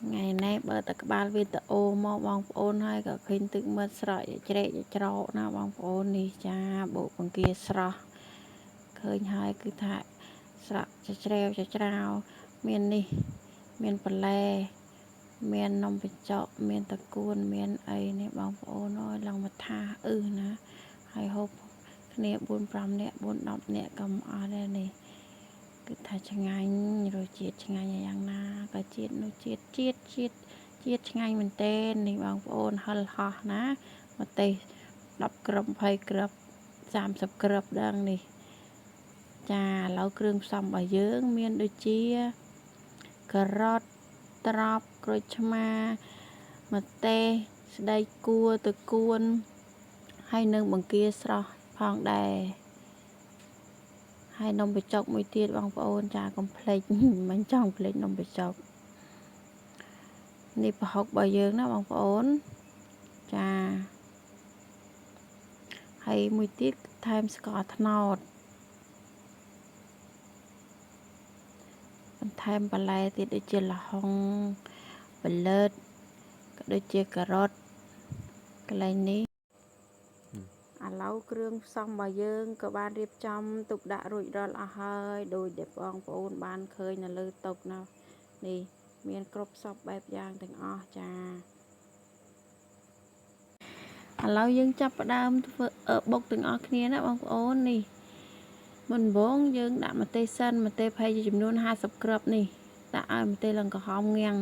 ថ្ងៃនេះបើតែក្បាលវីដេអូមកបងប្អូនហើយក៏ឃើញទឹកមាត់ស្រក់ជ្រែកច្រកណាបងប្អូននេះចាបុកបង្គាស្រស់ឃើញហើយគឺថាស្រក់ជ្រែវច្រាវមាននេះមានបន្លែមាននំបញ្ចុកមានតកួនមានអីនេះបងប្អូនអើយឡើងមកថាអឺណាហើយហូបគ្នា4 5នាក់4 10នាក់ក៏មិនអស់ដែរនេះគឺថាឆ្ងាញ់រសជាតិឆ្ងាញ់យ៉ាងណាក៏ជាតិនោះជាតិជាតិជាតិជាតិឆ្ងាញ់មែនទែននេះបងប្អូនហិលហោះណាម្ទេស10គ្រាប់20គ្រាប់30គ្រាប់ដឹងនេះចាឥឡូវគ្រឿងផ្សំរបស់យើងមានដូចជាការ៉ុតត្រប់ក្រូចឆ្មាម្ទេសស្ដីគួរតកួនហើយនឹងបង្គាស្រស់ផងដែរហើយនំបញ្ចុកមួយទៀតបងប្អូនចាកុំភ្លេចមិនចង់ភ្លេចនំបញ្ចុកនេះប្រហុករបស់យើងណាបងប្អូនចាហើយមួយទៀតថែមស្ករត្នោតបន្ថែមបន្លែទៀតដូចជាល្ហុងផលិតក៏ដូចជាការ៉ុតកន្លែងនេះឥឡូវគ្រឿងផ្សំរបស់យើងក៏បានរៀបចំទុកដាក់រួចរាល់អស់ហើយដោយដែលបងប្អូនបានឃើញនៅលើតុណានេះមានគ្រប់សពបែបយ៉ាងទាំងអស់ចាឥឡូវយើងចាប់ផ្ដើមធ្វើបុកទាំងអស់គ្នាណាបងប្អូននេះមុនបងយើងដាក់ម្ទេសសិនម្ទេសប្រហែលជាចំនួន50គ្រាប់នេះដាក់ឲ្យម្ទេសឡើងក្រហមងាំង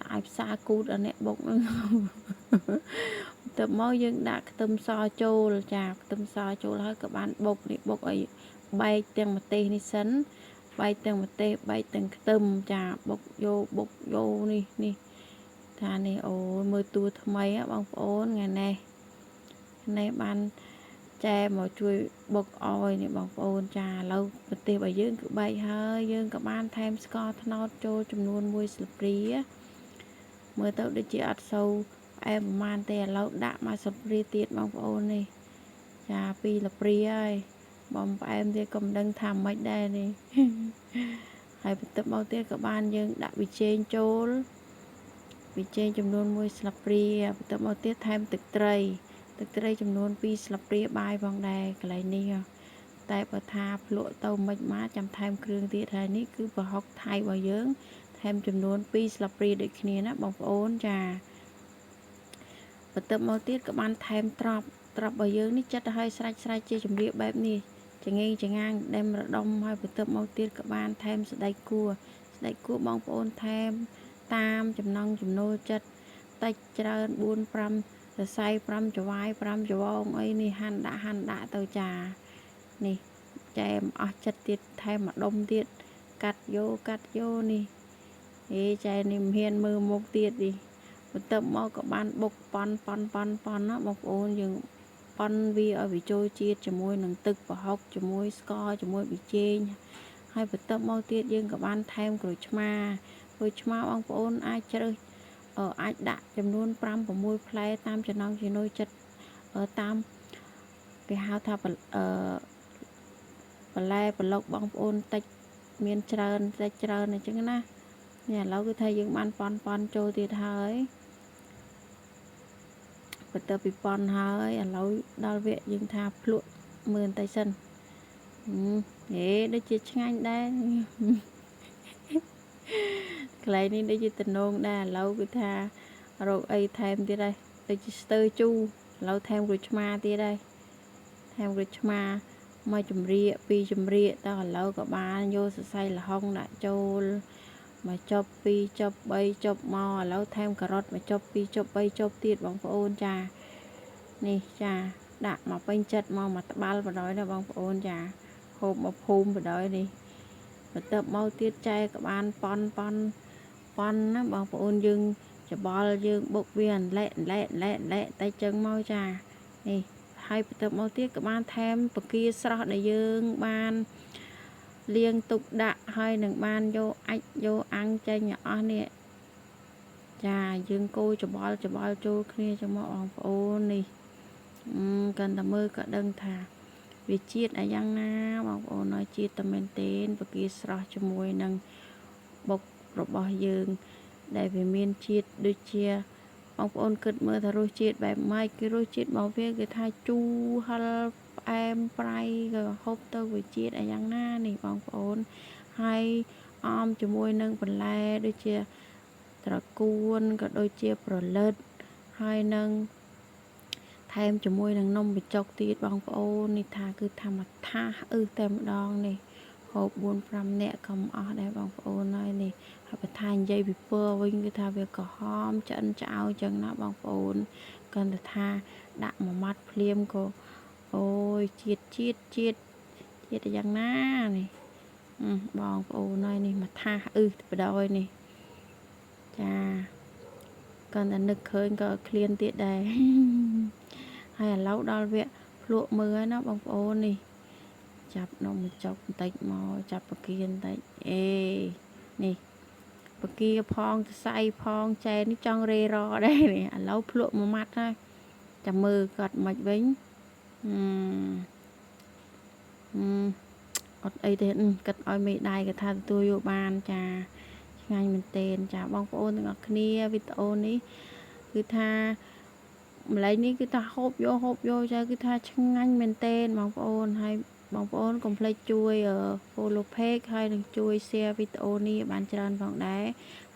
ដាក់ឲ្យផ្សារគូតអាអ្នកបុកហ្នឹងទៅមកយើងដាក់ខ្ទឹមសចូលចាខ្ទឹមសចូលហើយក៏បានបុកនេះបុកឲ្យបែកទាំងម្ទេសនេះសិនបែកទាំងម្ទេសបែកទាំងខ្ទឹមចាបុកយកបុកយកនេះនេះថានេះអូមើលតួថ្មីបងប្អូនថ្ងៃនេះនេះបានចែមកជួយបុកអោយនេះបងប្អូនចាឥឡូវប្រទេសរបស់យើងគឺបែកហើយយើងក៏បានថែមស្ករត្នោតចូលចំនួន1ស្លាបព្រាមើលទៅដូចជាអត់សូវផ្អែមប្រហែលទេឥឡូវដាក់មកស្លាបព្រាទៀតបងប្អូននេះចា2ស្លាបព្រាហើយបំផ្អែមទៀតក៏មិនដឹងថាម៉េចដែរនេះហើយបន្ទាប់មកទៀតក៏បានយើងដាក់ប៊ីចេងចូលប៊ីចេងចំនួន1ស្លាបព្រាបន្ទាប់មកទៀតថែមទឹកត្រីទឹកត្រីចំនួន2ស្លាបព្រាបាយផងដែរកន្លែងនេះតែបើថាភ្លក់ទៅមិនមកចាំថែមគ្រឿងទៀតហើយនេះគឺប្រហុកថៃរបស់យើងថែមចំនួន2ស្លាបព្រាដូចគ្នាណាបងប្អូនចាបន្ទាប់មកទៀតក៏បានថែមត្រប់ត្រប់របស់យើងនេះចិត្តឲ្យស្រេចស្រេចជាជំរាបបែបនេះចងេងចងាងដេមរដុំហើយបន្ទាប់មកទៀតក៏បានថែមស្បែកគួរស្បែកគួរបងប្អូនថែមតាមចំណង់ចំណូលចិត្តតិចច្រើន4 5សរសៃ5ចវាយ5ចវងអីនេះហាន់ដាក់ហាន់ដាក់ទៅចានេះចែមអស់ចិត្តទៀតថែមមួយដុំទៀតកាត់យកកាត់យកនេះហេចែនេះមិនហ៊ានមើលមុខទៀតនេះបន្ទាប់មកក៏បានបុកប៉ុនប៉ុនប៉ុនប៉ុនណាបងប្អូនយើងប៉ុនវាឲ្យវាចូលជាតិជាមួយនឹងទឹកប្រហុកជាមួយស្ករជាមួយប៊ីចេងហើយបន្ទាប់មកទៀតយើងក៏បានថែមក្រូចឆ្មាក្រូចឆ្មាបងប្អូនអាចជ្រើសអាចដាក់ចំនួន5 6ផ្លែតាមចំណង់ចំណូលចិត្តតាមគេហៅថាអឺបន្លែប្លុកបងប្អូនតិចមានច្រើនតិចច្រើនអញ្ចឹងណានេះឥឡូវគឺថាយើងបានប៉ុនប៉ុនចូលទៀតហើយបន្ទាប់ពីប៉ុនហើយឥឡូវដល់វគ្គយើងថាភ្លក់មើលបន្តិចសិនហេដូចជាឆ្ងាញ់ដែរកន្លែងនេះដូចជាតំណងដែរឥឡូវគឺថារកអីថែមទៀតហើយដូចជាស្ទើជូរឥឡូវថែមក្រូចឆ្មាទៀតហើយថែមក្រូចឆ្មាមកជំរាកពីរជំរាកតើឥឡូវក៏បានយកសរសៃល្ហុងដាក់ចូលមកចប់2ចប់3ចប់មកឥឡូវថែមការ៉ុតមកចប់2ចប់3ចប់ទៀតបងប្អូនចានេះចាដាក់មកពេញចិត្តមកមកត្បាល់បណ្ដោយណាបងប្អូនចាហូបមកភូមិបណ្ដោយនេះបន្ទាប់មកទៀតចែកក៏បានប៉ុនប៉ុនប៉ុនណាបងប្អូនយើងច្បល់យើងបុកវាអន្លែកអន្លែកអន្លែកអន្លែកតែចឹងមកចានេះហើយបន្ទាប់មកទៀតក៏បានថែមពគាស្រស់ដែលយើងបានលាងទុកដាក់ហើយនឹងបានយកអាចយកអាំងចេញឲ្យអស់នេះចាយើងកូរច្បល់ច្បល់ចូលគ្នាចឹងមកបងប្អូននេះកាន់តែមើលក៏ដឹងថាវាជាតិអាយ៉ាងណាបងប្អូនឲ្យជាតិតែមែនទែនពគាស្រស់ជាមួយនឹងបុករបស់យើង ដែលវាមានជាតិដូចជាបងប្អូនគិតមើលថារសជាតិបែបម៉េចគឺរសជាតិរបស់វាគឺថាជូរហឹរផ្អែមប្រៃក៏ហូបទៅវាជាតិអីយ៉ាងណានេះបងប្អូនហើយអមជាមួយនឹងបន្លែដូចជាត្រកួនក៏ដូចជាប្រលិតហើយនឹងថែមជាមួយនឹងនំបញ្ចុកទៀតបងប្អូននេះថាគឺធម្មថាអឹសតែម្ដងនេះហូប4 5នាក់ក៏មិនអស់ដែរបងប្អូនហើយនេះហើយបើថានិយាយពីពណ៌វិញគឺថាវាក្រហមឆ្អិនឆ្អៅចឹងណាបងប្អូនគាត់តែថាដាក់មួយម៉ាត់ភ្លាមក៏អូយជាតិជាតិជាតិជាតិយ៉ាងណានេះបងប្អូនហើយនេះមួយថាសអឹសបដ ாய் នេះចាគាត់តែនឹកឃើញក៏ឃ្លានទៀតដែរហើយឥឡូវដល់វគ្គភ្លក់មើលហើយណាបងប្អូននេះចាប់នំបញ្ចុកបន្តិចមកចាប់បកាបន្តិចអេនេះបកាផងសរសៃផងចែនេះចង់រេរដែរនេះឥឡូវភ្លក់មួយម៉ាត់ហើយចាំមើលគាត់មិនវិញអឺអត់អីទេគិតឲ្យមេដៃគាត់ថាទទួលយកបានចាឆ្ងាញ់មែនទែនចាបងប្អូនទាំងអស់គ្នាវីដេអូនេះគឺថាម្លែងនេះគឺថាហូបយកហូបយកចាគឺថាឆ្ងាញ់មែនទែនបងប្អូនហើយបងប្អូនកុំភ្លេចជួយ follow page ហើយនឹងជួយ share វីដេអូនេះឲ្យបានច្រើនផងដែរ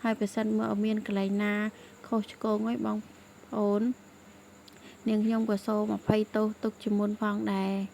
ហើយបើសិនមើលមានកន្លែងណាខុសឆ្គងអីបងប្អូននាងខ្ញុំក៏សូមអភ័យទោសទុកជាមុនផងដែរ។